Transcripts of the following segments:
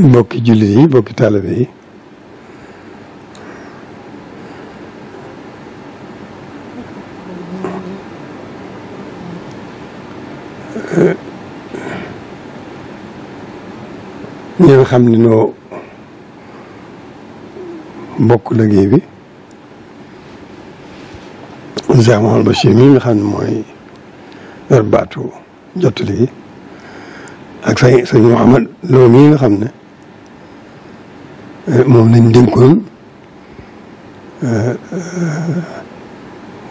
mbokki jullit yi mbokki taalibe yi ñi nga xam ne noo bokk liggéey bi Cheikh Mouhamadou Bachir mi nga xam ne mooy yor baatu jottali gi ak sëñ Mouhamad Lo mii nga xam ne moom lañ dénkoon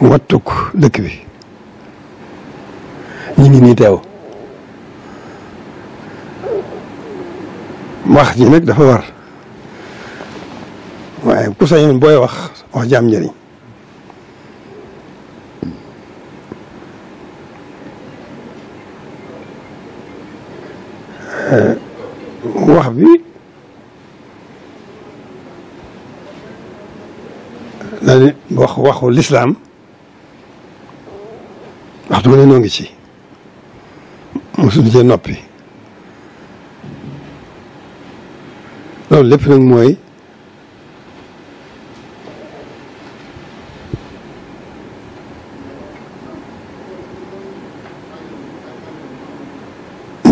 wattuk dëkk bi ñu ngi nii teew wax ji nag dafa war waaye ku sañoon booy wax jaam njëriñ wax bi daal di waxu lislaam waxtu bu ne noo ngi ci mosuñu cee noppi loolu lépp nag mooy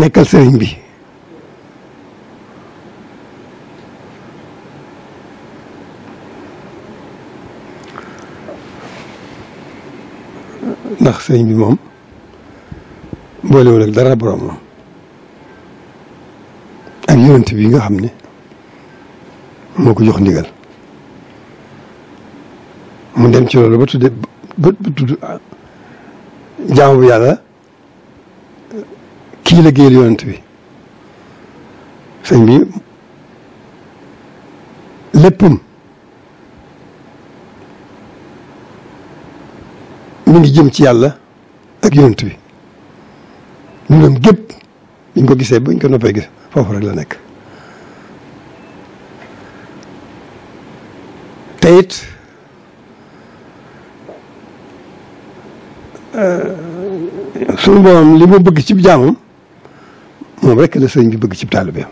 nekkal sëriñ bi ndax sëriñ bi moom boolewul ak dara borom ak yonent bi nga xam ne moo ko jox ndigal mu dem ci loolu ba tudd jaamu bu yàlla kii liggéeyal yonent bi sëriñ bi léppam mi ngi jëm ci yàlla ak yonent bi ñu doon gépp biñ ko gisee buñ ko noppee gis foofu rek la nekk te it suñu borom li mu bëgg ci jaamam moom rek la sëriñ bi bëgg ci taalibeem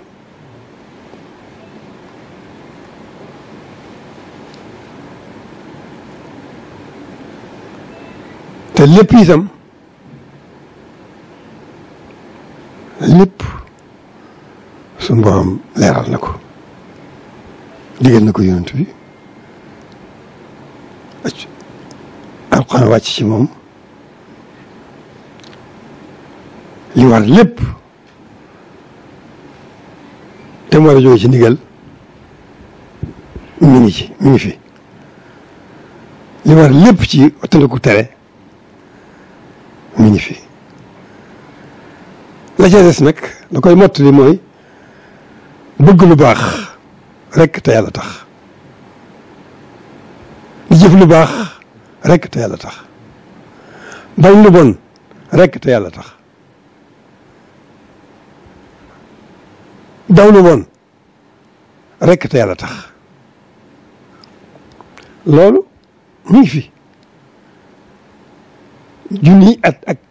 te lépp itam lépp suñu borom leeral na ko digal na ko yonent bi alxuraan wàcc ci moom li war lépp te mu war a jóge ci ndigal mi ngi fi li war lépp ci wattandiku tere mi ngi fi la ca des nag la koy mottali mooy bëgg lu baax rek te yàlla tax di jëf lu baax rek te yàlla tax bañ lu bon rek te yàlla tax daw lu bon rek te yàlla tax loolu mu ngi fi junni at ak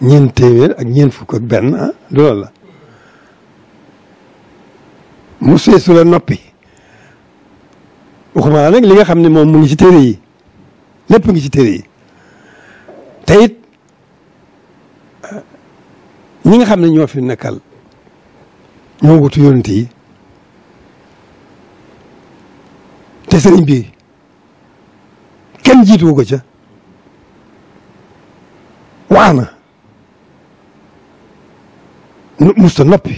ñeent téeméer ak ñeent fukk ak benn du loolu la mu seesu la noppi waxuma nag li nga xam ne moom mu ngi ci téere yi lépp ngi ci téere yi te it ñi nga xam ne ñoo fi nekkal ñoo wutu yonent yi te sëriñ bi kenn jiitu ko ca wax na musta noppi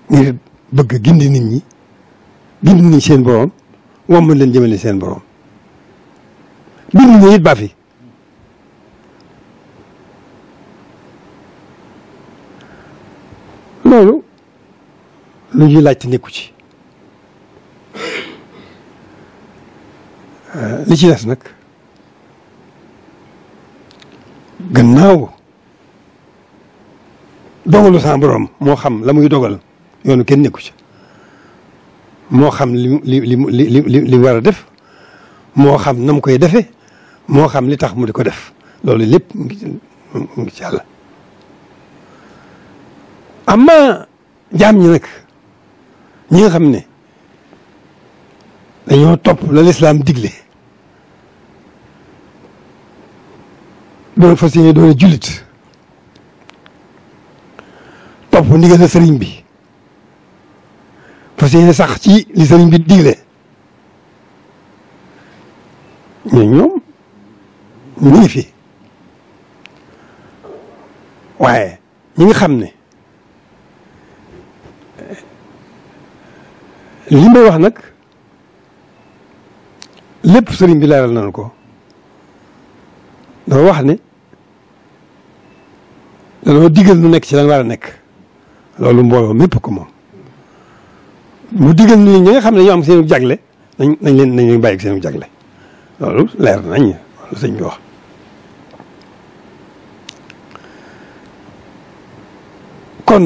ngir bëgg gindi nit ñi gindi nit seen borom womb leen jëmale seen borom bind na it ba fi loolu lu ñuy laajte nekku ci li ci des nag gannaaw dogalu sama borom moo xam la muy dogal yoonu kenn nekku ci moo xam li war a def moo xam na mu koy defee moo xam li tax mu di ko def loolu lépp mu ngi ci yàlla. amma jaam ñi nag ñi nga xam ne dañoo topp la lislaam digle doon fas yéene doon jullit topp ndigal sëriñ bi fas yéene sax ci li sëriñ bi digle ñoom ñu ngi fi waaye ñi nga xam ne li may wax nag lépp sëriñ bi leeral nañu ko dafa wax ne dañoo digal nu nekk ci lan war a nekk loolu mbooloo mépp ko moom mu digal nu ñi nga xam ne ñoo am seenu jagle nañ leen bàyyi seenu jagle loolu leer nañ loolu sëñ bi wax kon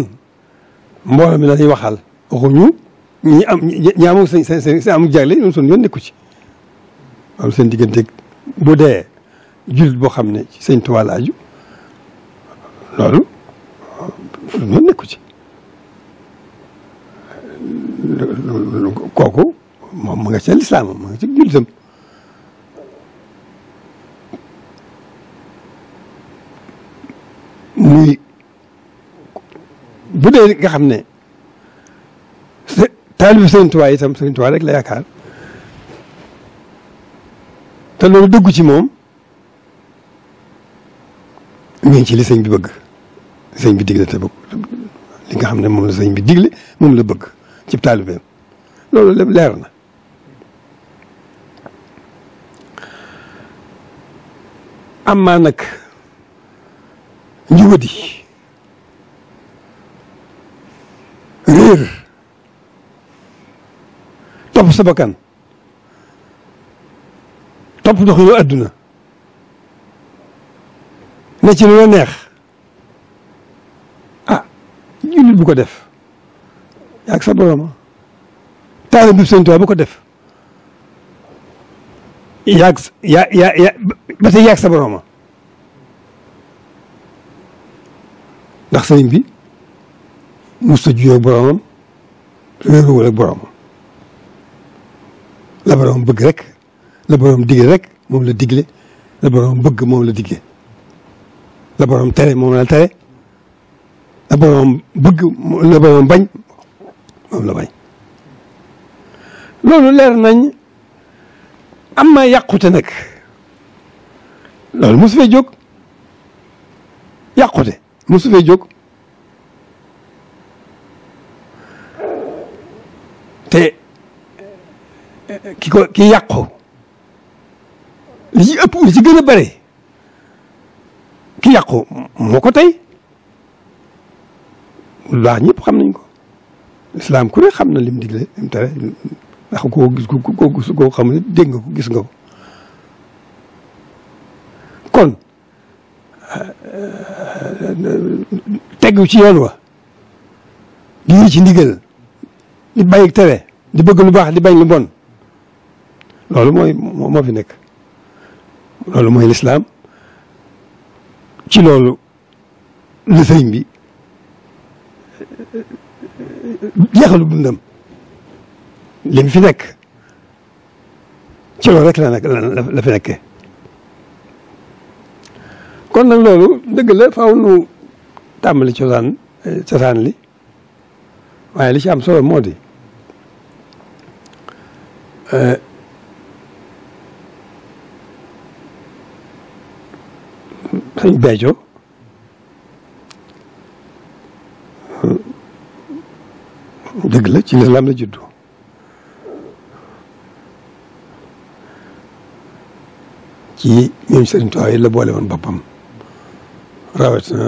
mbooloo mi dañuy waxal waxuñu ñi amul seen amul jagle ñun suñu yoon nekku ci loolu seen digganteeg bu dee jullit boo xam ne ci sëñ Tuubaa la aju loolu suñu yoon nekku ci kooku moom ma nga ca lislaam ma nga ci jullitam muy bu dee nga xam ne taalibu sëñ Tuubaa itam sëñ Tuubaa rek la yaakaar te loolu dëggu ci moom mi ngi ci li sëñ bi bëgg sëñ bi digle te bëgg li nga xam ne moom la sëñ bi digle moom la bëgg ci taalibeem loolu lépp leer na amaa nag njubadi réer topp sa bakkan topp doxinu adduna ne ci lu la neex ah jullit bu ko def yaag sa borom taalibe bi Sëñ Tuubaa bu ko def yaag ba tey yaag sa borom ndax sëriñ bi musta juyoo boromam réeruwul ak boromam la borom bëgg rek la borom digle rek moom la digle la borom bëgg moom la digle la borom tere moom la tere la borom bëgg la borom bañ moom la bañ loolu leer nañ am na yàqute nag loolu mosu fee jóg yàqute mosu fee jóg te ki yàqu li ci ëpp li ci gën a bare ki yàqu moo ko tey lu baax ñëpp xam nañ ko lislaam ku ne xam na lim digle lim tere ndax koo gis koo xam ne dégg nga ko gis nga ko kon tegu ci yoon wa di ci ndigal di bàyyi tere di bëgg lu baax di bañ lu bon loolu moo fi nekk loolu mooy lislaam ci loolu la sëriñ bi jeexalu dundam lim fi nekk ci loolu rek la fi nekkee kon nag loolu dëgg la faaw nu tàmbali cosaan li waaye li ci am solo moo di sëñ Béthio dëgg la ci lislaam la juddu ci ñooñu Sëriñ Tuubaa yi la boole woon boppam rawatina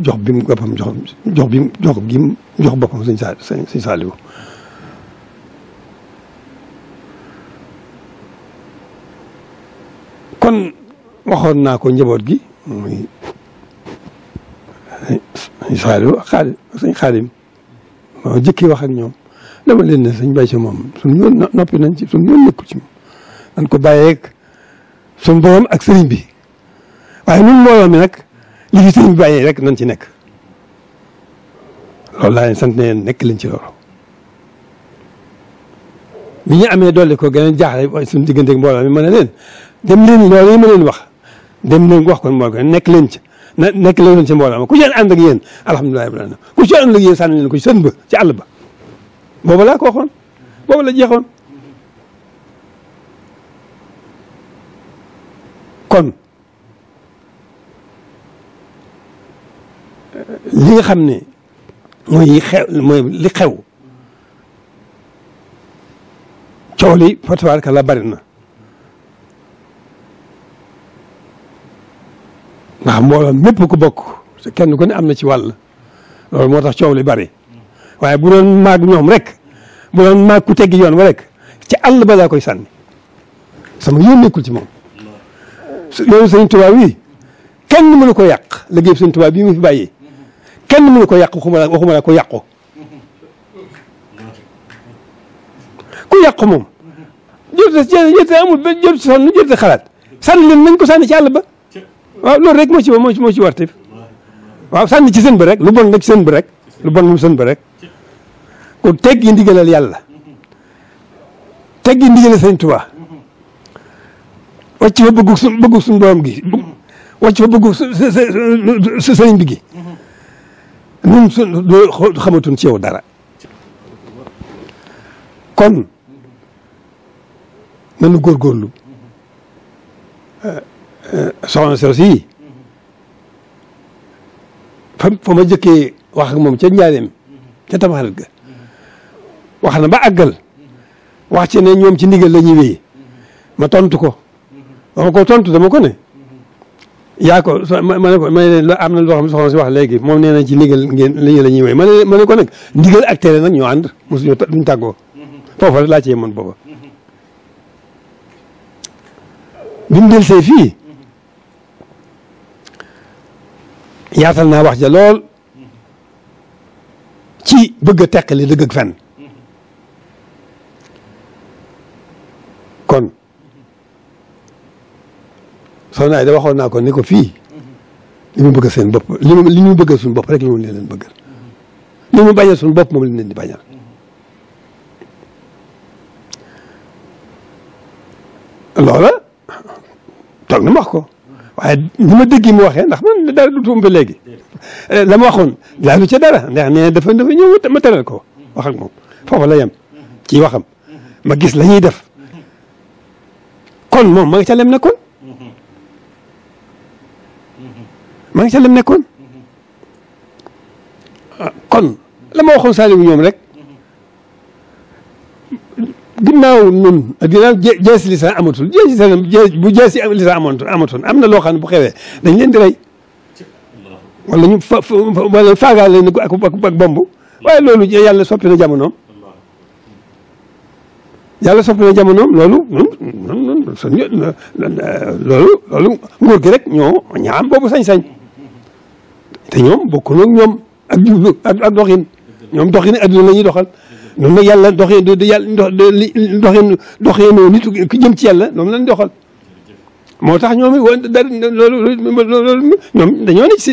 jox bi mu boppam jox boppam sëñ Saaliwu kon waxoon naa ko njaboot gi muy sëñ Saliou ak sëñ Xaadim moo jëkkee wax ak ñoom dama leen ne sëñ Béthio moom suñu yoon noppi nañ ci suñu yoon nekkul ci moom dañ ko bàyyeeg suñu borom ak sëriñ bi waaye ñun mbooloo mi nag li fi sëriñ bi bàyyee rek nañ ci nekk loolu laa leen sant ne nekk leen ci loolu bi ñu amee dolli ko gën a jaaxle suñu digganteeg mbooloo mi ma ne leen dem leen loolu yi ma leen wax dem leen wax ko mbooloo nekk leen ci nekk leen ci mbooloo ma ku ci ànd ak yéen alhamdulilah rabbil alamin ku ci ànd ak yéen sànni leen ko ci sën ba ci àll ba boobu laa ko waxoon boobu la jeexoon kon li nga xam ne mooy li xew coow li fa tabaaraka la bari na ndax mbooloo mépp ko bokk kenn ku ne am na ci wàll loolu moo tax coow li bari waaye bu doon maag ñoom rek bu doon maag ku teggi yoon ba rek ci àll ba laa koy sànni sama yoon nekkul ci moom loolu sëñ Tuubaa wi kenn mënu ko yàq liggéey sëñ Tuubaa bii mu fi bàyyi kenn mënu ko yàq waxuma la ko yàqu ku yàqu moom jërte amul ba jërte sonn jërte xalaat sànni leen nañ ko sànni ci àll ba waaw loolu rek moo ci warte waaw sànni ci sën ba rek lu bon nag ci sën ba rek lu bon moom sën ba rek ku teggi ndigalal yàlla teggi ndigalal sëñ Tuubaa wàcc fa bëggu suñu borom gi wàcc fa bëggu sa sëriñ bi gi ñun xamatuñ ci yow dara kon nañu góorgóorlu soxna Soosi yi fa ma jëkkee wax ak moom ca njaareem ca Tamxarit ga wax na ba àggal wax ci ne ñoom ci ndigal la ñuy wéy ma tontu ko dama ko tontu dama ko ne yaa ko ma ne ko am na loo xam ne soxna si wax léegi moom nee na ci ndigal ngeen li la ñuy wéy ma ne ko nag ndigal ak tere nag ñoo ànd mosuñu duñ tàggoo foofu rek laa ci yemoon booba bi mu del see fii yaatal naa wax ja lool ci bëgg a teqali dëgg ak fen kon soxna Ayda waxoon naa ko ni ko fii li mu bëgg seen bopp li mu bëgg suñu bopp rek li mu leen bëggal li mu bañal suñu bopp moom lañ leen di bañal loola toog na ma wax ko waaye ni ma dégg mu waxee ndax man dara du tuum ba léegi la ma waxoon laalu ca dara ndax nee dafa ñëw ma teral ko wax ak moom foofu la yem ci waxam ma gis la ñuy def kon moom ma nga ca lem nekkoon ma nga ca lem nekkoon kon la ma waxoon Saliou ñoom rek ginnaaw ñun ginnaaw jeesi lislaam amatul bu jeesi lislaam amatoon am na loo xam ne bu xewee dañ leen di rey wala ñu wala faagaal leen ak bomb waaye loolu yàlla soppi na jamonoom loolu loolu nguur gi rek ñoo ñaam boobu sañ-sañ te ñoom bokku nag ñoom ak jublu ak doxin ñoom doxin adduna la ñuy doxal noonu nag yàlla doxinu nit ku jëm ci yàlla noonu lañ doxal moo tax ñoom loolu ñoom dañoo ne si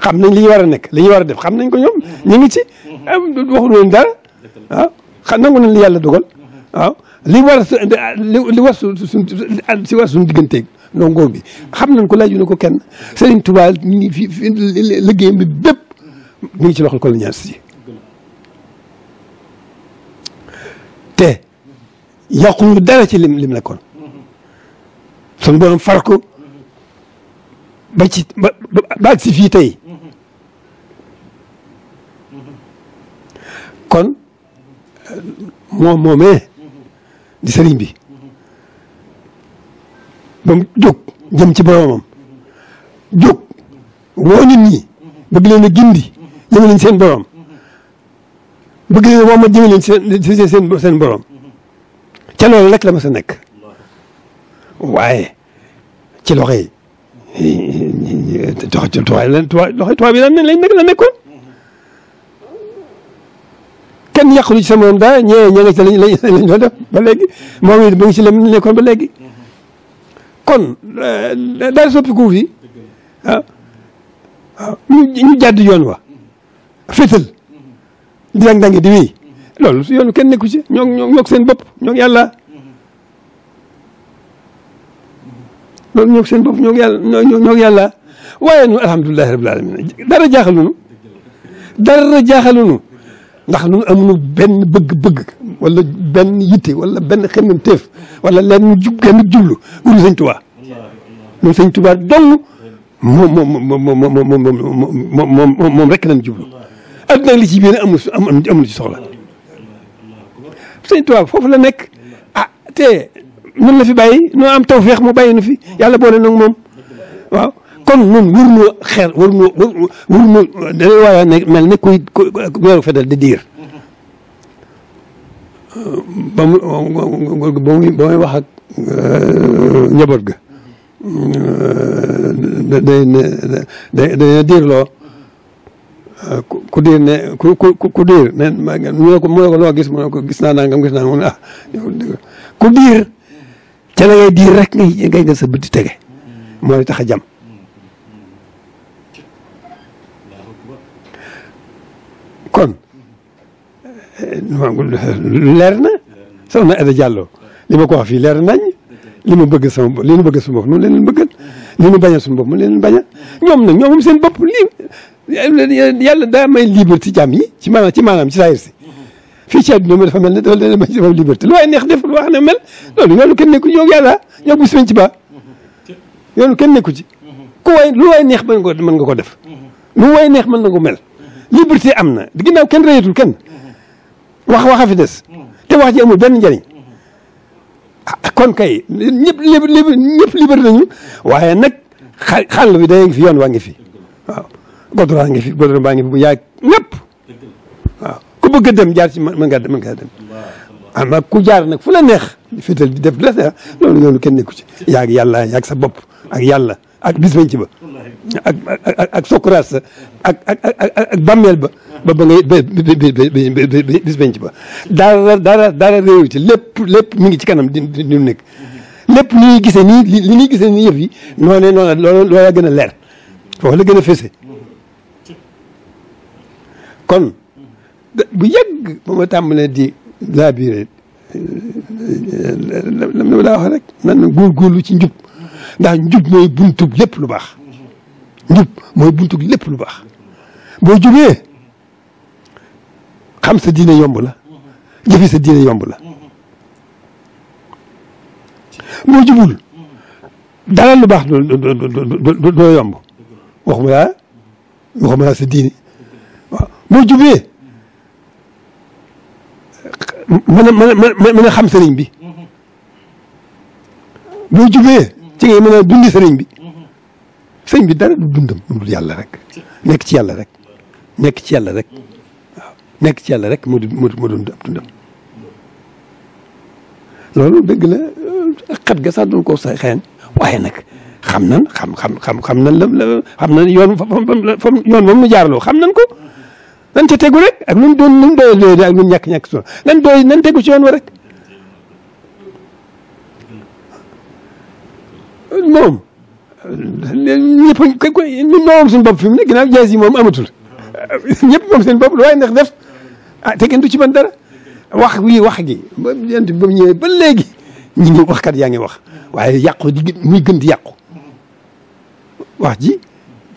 xam nañ li ñu war a nekk li ñu war a def xam nañ ko ñoom ñu ngi ci waxuñu leen dara waaw xam nangu nañ li yàlla dogal waaw li war suñu digganteeg ndongo bi xam nañ ko laaju na ko kenn Sëriñ Tuubaa ñu ngi fi liggéeyam bi bépp mi ngi ci loxol colonial si te yàquñu dara ci lim nekkoon sun borom far ko ba ci ba si fii tey kon moomee di sëriñ bi ba mu jóg jëm ci boromam jóg woo nit ñi bëgg leen a gindi jëme leen seen borom bëgg leen moom ma jëme leen seen borom ca loolu rek la ma sa nekk waaye ci loxo yi tubaab bi lañ nekk la nekkoon kenn yàqulu ci sa moom daa ña nga ci lañ doon def ba léegi moom it mu ngi ci la nekkoon ba léegi kon daal soppiku fi waaw ñu jàdd yoon wa féetal di dang-dangi di wéy loolu su yoonu kenn nekku ci ñoo seen bopp ñoo yàlla loolu ñoo seen bopp ñoo yàlla waaye nu alhamdulilahi rabbil alamin dara jaaxalunu ndax ñun amuñu benn bëgg-bëgg wala benn yitte wala benn xemmem teef wala leen genn jublu uru sëñ Tuubaa ñun sëñ Tuubaa dong moom rek lañ jublu adduna li ci biir amul ci soxla sëñ Tuubaa foofu la nekk te nun la fi bàyyi noo am tawfeex mu bàyyi nu fi yàlla boole nag moom waaw kon nun waruñoo xeer waruñoo dañoo war a mel ne kuy weeru fetal di diir ba muy wax ak njaboot ga day diirloo ku diir ne ku diir ne mu ne ko loo gis mu ne ko gis naa nangam gis naa mu ne ku diir ca la ngay diir rek ngay nga sa bët di tege moo tax a jam kon leer na soxna Aida Diallo li ma ko wax fii leer nañ li mu bëgg sama bopp li nu bëgg suñu bopp noonu leen bëggal li nu bañal suñu bopp mu leen bañal ñoom nag ñoom seen bopp lii yàlla daa may liberté jàmm yi ci maanaam ci saayir si fii ci àdduna mi dafa mel ne dafa may dafa liberté lu waay neex def lu wax ne mel loolu yoonu kenn nekku ñoo yàlla ñoo bis ci ba yoonu kenn nekku ci ku waay lu waay neex mën nga ko def lu waay neex mën na ko mel liberté am na ginnaaw kenn reyatul kenn waxa fi des te wax ji amul benn njëriñ kon kay ñëpp liberté nañu waaye nag xàll bi day ngi fi yoon waa ngi fi waaw goudron ngi fi goudron baa ngi fi bu yàgg ñëpp waaw ku bëgg a dem jaar ci mën ngaa dem ama ku jaar nag fu la neex féetal di def la neex loolu yoonu kenn nekku ci yaag yàlla yaag sa bopp ak yàlla ak bis bañ ci ba ak sokuraat sa ak bàmmeel ba ngay bis bañ ci ba dara réew ci lépp mi ngi ci kanam di nekk lépp ni ñuy gisee nii li ñuy gisee nii yëf yi noonu loola gën a leer foofu la gën a fese kon bu yàgg ba ma tàmbalee di laabiré la ma daa wax rek nan góorgóorlu ci njub ndax njub mooy buntub lépp lu baax njub mooy buntub lépp lu baax boo jubee xam sa diine yomb la jëfi sa diine yomb la boo jubul dara lu baax doo yomb waxuma laa sa diine waaw boo jubee mën a xam sëriñ bi boo jubee ci ngay mën a dundi sëriñ bi sëriñ bi dara du dundam dundul yàlla rek nekk ci yàlla rek nekk ci yàlla rek waaw nekk ci yàlla rek moo dund ab dundam loolu dëgg la xat ga sax doon ko sa xëyan waaye nag xam nan xam nan yoon moom nu jaarloo xam nan ko nan ca tegu rek ak nu mu doyee ak nu mu ñàkk solo nan tegu ci yoon wa rek moom ñëpp moom suñu bopp fi mu ne ginnaaw jaas yi moom amatul ñëpp moom seen bopp lu waaye ndax def te kenn du ci mën dara wax gi ba yent ba mu ñëwee ba léegi ñi ngi waxkat yaa ngi wax waaye yàqu di muy gën di yàqu wax ji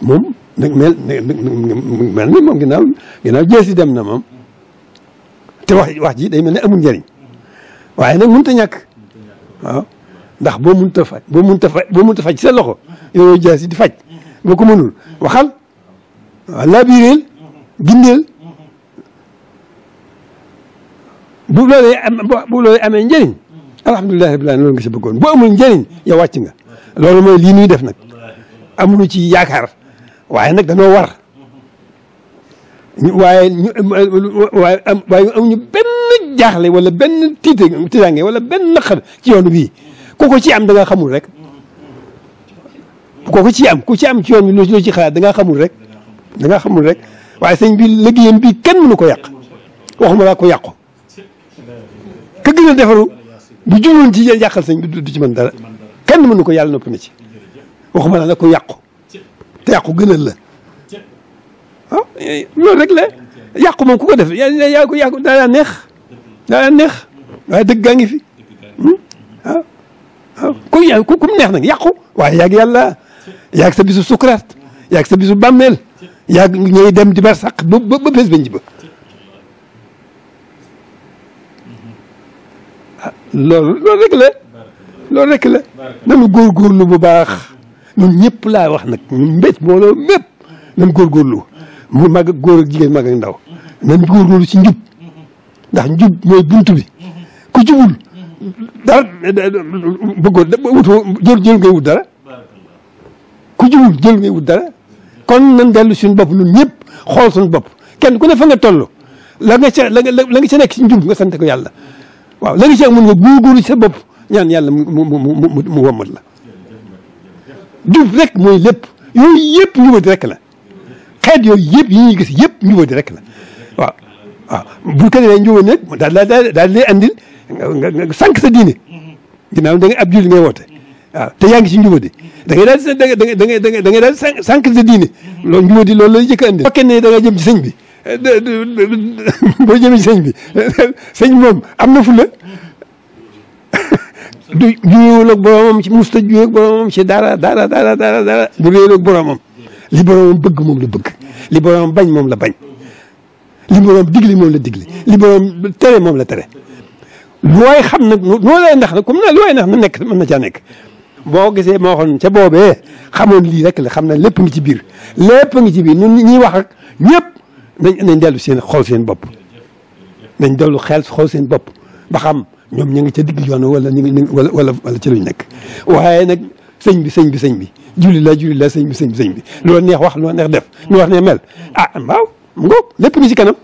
moom nag mel ni moom ginnaaw jeesi dem na moom te wax ji day mel ne amul njëriñ waaye nag mënut a ñàkk waaw ndax boo mënut a faj sa loxo yow jeesi di faj boo ko mënul waxal waaw laabireel gindeel bu loolee amee njëriñ alhamdulilah rabbil alamin loolu nga si bëggoon boo amul njëriñ yow wàcc nga loolu mooy lii nuy def nag amuñu ci yaakaar waaye nag dañoo war waaye amuñu benn jaaxle wala benn tiitaange wala benn naqar ci yoon bii ku ko ci am da nga xamul rek kooku ci am ku ci am ci yoon bi loo ci xalaat da ngaa xamul rek da ngaa xamul rek waaye sëñ bi liggéeyam bi kenn mënu ko yàq waxuma laa ko yàqu ka gën a defaru bu juloon ci yàqal sëñ bi du ci mën dara kenn mënu ko yàlla noppi na ci waxuma laa nag ko yàqu te yàqu gënal la ah loolu rek la yàqu moom ku ko def yaa ko yàqu daa neex waaye dëgg gaa ngi fi ku mu neex nag yàqu waaye yaag yàlla yaag sa bisu sukuraat yaag sa bisu bàmmeel yaag ñooy dem di bar sàq ba bés bañ ji ba loolu rek la nanu góorgóorlu bu baax ñun ñëpp laa wax nag ñun mbét mbooloo mépp nan góorgóorlu mu mag ak góor ak jigéen mag ak ndaw nan góorgóorlu ci njub ndax njub mooy buntu bi ku jubul dara bëggoo wutoo jël ngay wut dara ku jubul jël ngay wut dara kon nan dellu suñu bopp ñun ñëpp xool suñu bopp kenn ku ne fa nga toll la nga ca nekk ci njub nga sant ko yàlla waaw la nga ca mën nga góorgóorlu ci sa bopp ñaan yàlla mu wommat la jub rek mooy lépp yooyu yëpp njubadi rek la xeet yooyu yëpp yi ñuy gis yëpp njubadi rek la waaw bu ko defee njubadi nag daal lay andil nga sànq sa diine ginnaaw da nga ab julli ngay woote waaw te yaa ngi ci njubadi da ngay daal sànq sa diine loolu njubadi loolu lay jëkk a andil fekkee ne da nga jëm ci sëñ bi boo jëmee ci sëñ bi sëñ moom am na fu la du juyewul ak boromam ci musta juye ak boromam ci dara bu réer ak boromam li boromam bëgg moom la bëgg li boromam bañ moom la bañ li boromam digli moom la digli li boromam tere moom la tere lu waay xam nag noo lay ndax nag comme lu waay ndax na nekk mën na caa nekk boo gisee moo waxoon ca boobee xamoon lii rek la xam na lépp ngi ci biir lépp ngi ci biir ñun ñuy wax ak ñëpp nañ dellu seen xool seen bopp nañ dellu xel xool seen bopp ba xam ñoom ñu ngi ca digg yoon wala ñu ngi wala ci luñ nekk waaye nag sëñ bi julli la sëñ bi loolu neex wax loolu neex def lu wax ne mel waaw mu ngoog lépp ngi ci kanam